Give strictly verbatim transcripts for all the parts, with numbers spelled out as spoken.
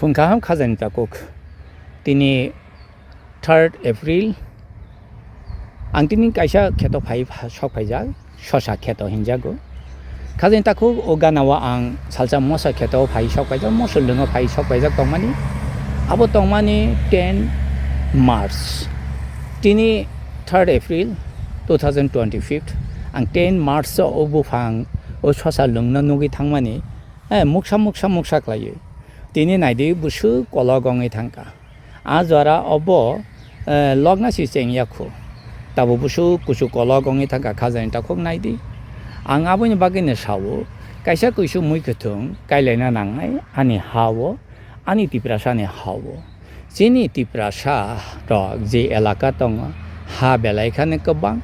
Phung kaham khajani takhuk. Tini third April. Ang tini kaisa kheto phai, sok phaijak, sosa kheto hinjago. Khajani takhuk o gana o ang salsa mosa kheto phai sok phaijak, moso lwngo phai sok phaijak tongmani. Abo tongmani ten March. Tini third April two thousand twenty-five. Ang ten March o buphang o sosa lwngno nugwi thangmani. Eh, muksa, muksa, muksa khlaiwi. Tini naidi buswk kolok wngwi thangkha. A jora obo, eh, lokna si chengya khu. Tabo buswk kuchuk kolok wngwi thangkha khajani takhuk naidi. Ang aboni bagwino sao, kaisa kuisu mui kwthwng kailaina nangnai ani ha-o, ani Tiprasani ha-o. Chini Tiprasa rok je elaka tongo, ha belai khani kwbang,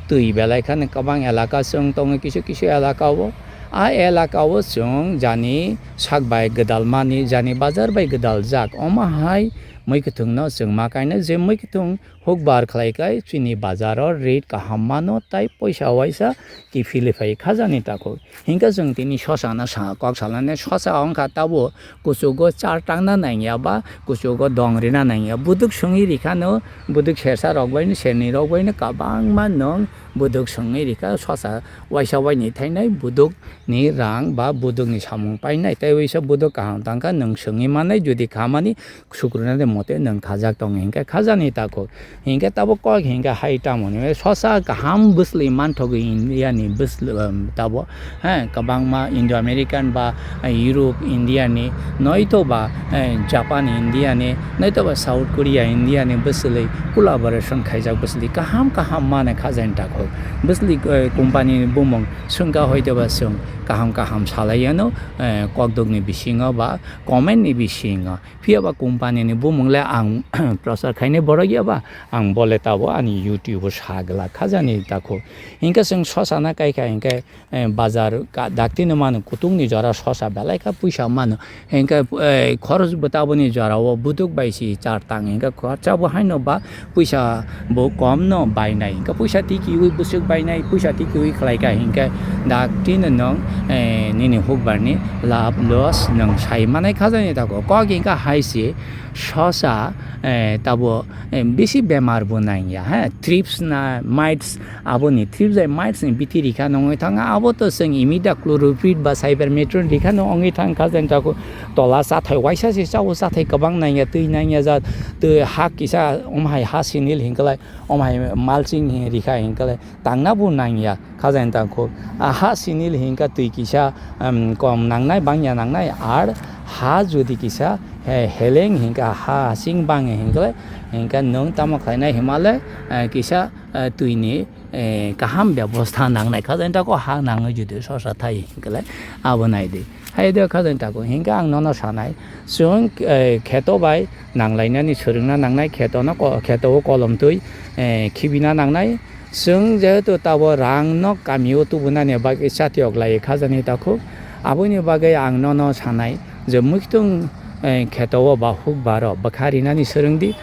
twi belai khani kwbang elaka chwng tongo kisu kisu elaka o. A elaka o chwng jani sak bai gwdalmani, jani bazar bai gwdaljak. Omo hai mui kwthwng no chwng ma kainai je mui kwthwng hukbar khlai kai chini bazar o rate kaham mano tai poisa waisa kiphilwi phai khajani takhuk. Hinkhe chwng tini sosa no sa, kok salnani sosa wngkha tabo kuchugo char tangna nangya ba kuchugo dong rina nangya. Buduk swngwi rikha no, buduk sersa rok bai no, serni rok bai no kwbangma nwng buduk swngwi rikha sosa waisa waini thainai buduk ni rang ba buduk ni samung painai. Tai waisa buduk kaham tangkha nwng swngwi mannai jodi khamani sukrunani mote nwng khajak tongo hinkhe khajani takhuk. Hinkhe tabo kok hinkhe hai tamo ni sosa kaham bwsli manthogwi India ni bwsli, um, tabo, he, kwbangma Indo American ba, eh, Europe India ni, noito ba, eh, Japan India ni, noito ba South Korea India ni bwsli collaboration khaijak bwsli kaham kaham mane khajani takhuk. Bwsli, eh, company ni bumung swngkha hoito ba chwng kaham kaham salai ano, eh, kokdok ni bisingo ba comment ni bisingo. Phiya ba company ni bumung le ang prochar khainai borok ya ba, ang bo le tabo ani YouTube o sa glak khajani takhuk. Hinkhe chwng sosa na kai kha hinkhe, eh, bazar ka-, dakti no mano kutung ni jora sosa belai kha puisa mano. Hinkhe, eh, khorok bo taboni jora o buduk bai si char tang hinkhe khoroksa bo haino ba puisa bo kom no bainai, hinkhe puisa tikiwi bwswk bainai, puisa tikiwi khlai kha hinkhe dakti no nwng, eh, nini hukbar ni lab loss nwng sai manai khajani takhuk. Kok hinkhe hai se sosa, eh, tabo, eh, bisi bemar bo nangya, he, thrips na mites, aboni thrips bai mites ni biti rikha nungwi thangkha, abo to chwng imida chlorophyll ba cypermethrin rikha no wngwi thangkha, jani takhuk tola chathai waisa se chao, chathai kwbang nangya, twi nangya, ja twi ha kisa, omo hai ha sinil hinklai, omo hai mulching hi rikha hinklai, tangna bo nangya khajani takhuk. A ha sinil hinkha twi kisa, um, kom nangnai, bangya nangnai, ar ha jodi kisa, he, heleng hinkha ha sing bangya hinklai, hinkha nwng tamo khlainai himale, eh, kisa, eh, twini, eh, kaham bebostha nangnai khajani takhuk ha nangwi jodi sosa thai hinklai abo naidi. Hai de khajani takhuk hinkha ang nono sanai chwng, eh, kheto bai nanglainani swrwngna nangnai, kheto no ko-, kheto o kolom twi, eh, khibina nangnai. Chwng jehetu tabo rang no kami o tubunani bagwi chatiyok lai khajani takhuk. Aboni bagwi ang nono sanai je muitung, eh, kheto o ba hukbar o bwkha rinani swrwng di.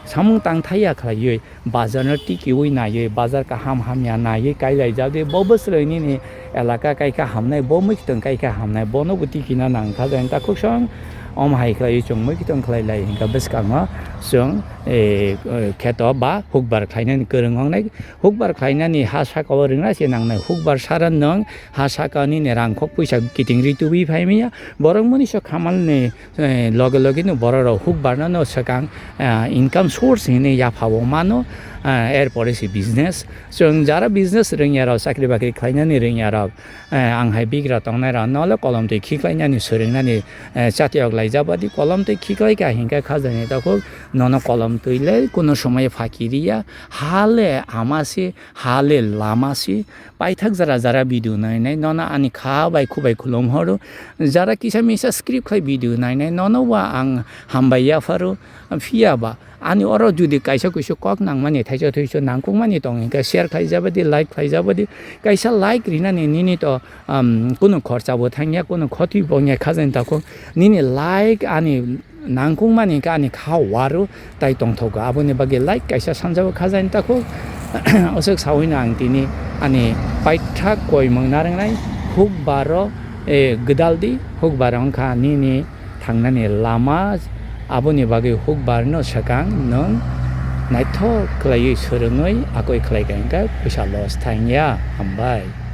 Samung tang thaiya khlaiwi bazar no tikiwi naiwi, bazar kaham hamya naiwi kailaijak di. Bo bwswrwi nini elaka kaikha hamnai, bo muitung kaikha hamnai, bono bo tikina nang khajani takhuk song. Om hai khlaiwi chwng muitung khlai lai hinkha bwskango chwng, eh, eh, kheto ba hukbar khlainani kwrwng wngnai. Hukbar khlainani ha saka o rwngna se nangnai. Hukbar sara nwng ha saka nini rangkhok puisa kiting ri tubui phai manya. Borok mwnwi so khamalni, eh, loge loge no borok rok hukbar no, no swkang, eh, income source hinwi yapha o mano, eh, er pore se business. Chwng jara business rwngya rok, chakri bakri khlainani rwngya rok, eh, ang hai bigra tongnai rok no le kolom twi khiklainani swrwngnani, eh, chatiyok laijak badi kolom twi khiklai kha hinkhe khajani takhuk nono kolom twi le kuno somoi phaki riya. Ha le ama se, ha le lama se, paithak jara jara video nainai, nono ani kha bai khu bai khulum horo. Jara kisa misa script khai video nainai, nono wa ang hambai yapharo. Phiya ba ani oro jodi kaisa kuisu kok nangmani, thaiso thuiso nangkukmani tong hinkhe share khlaijabadi, like khlaijabadi. Kaisa like rinani nini to, um, kunu khorcha bo thangya, kunu khoti bo wngya khajani takhuk. Nini like ani nangkukmani khe ani kha waru tai tongthogo. Aboni bagwi like kaisa sanjabo khajani takhuk. Aswk sawino ang tini ani paithak koimung narwknai hukbaro, eh, gwdaldi hukbar wngkha nini thangnani lama, aboni bagwi hukbar no swkang nwng naithok khlaiwi swrwngwi akoi khlai kha hwnkhe puisa loss thangya. Hambai.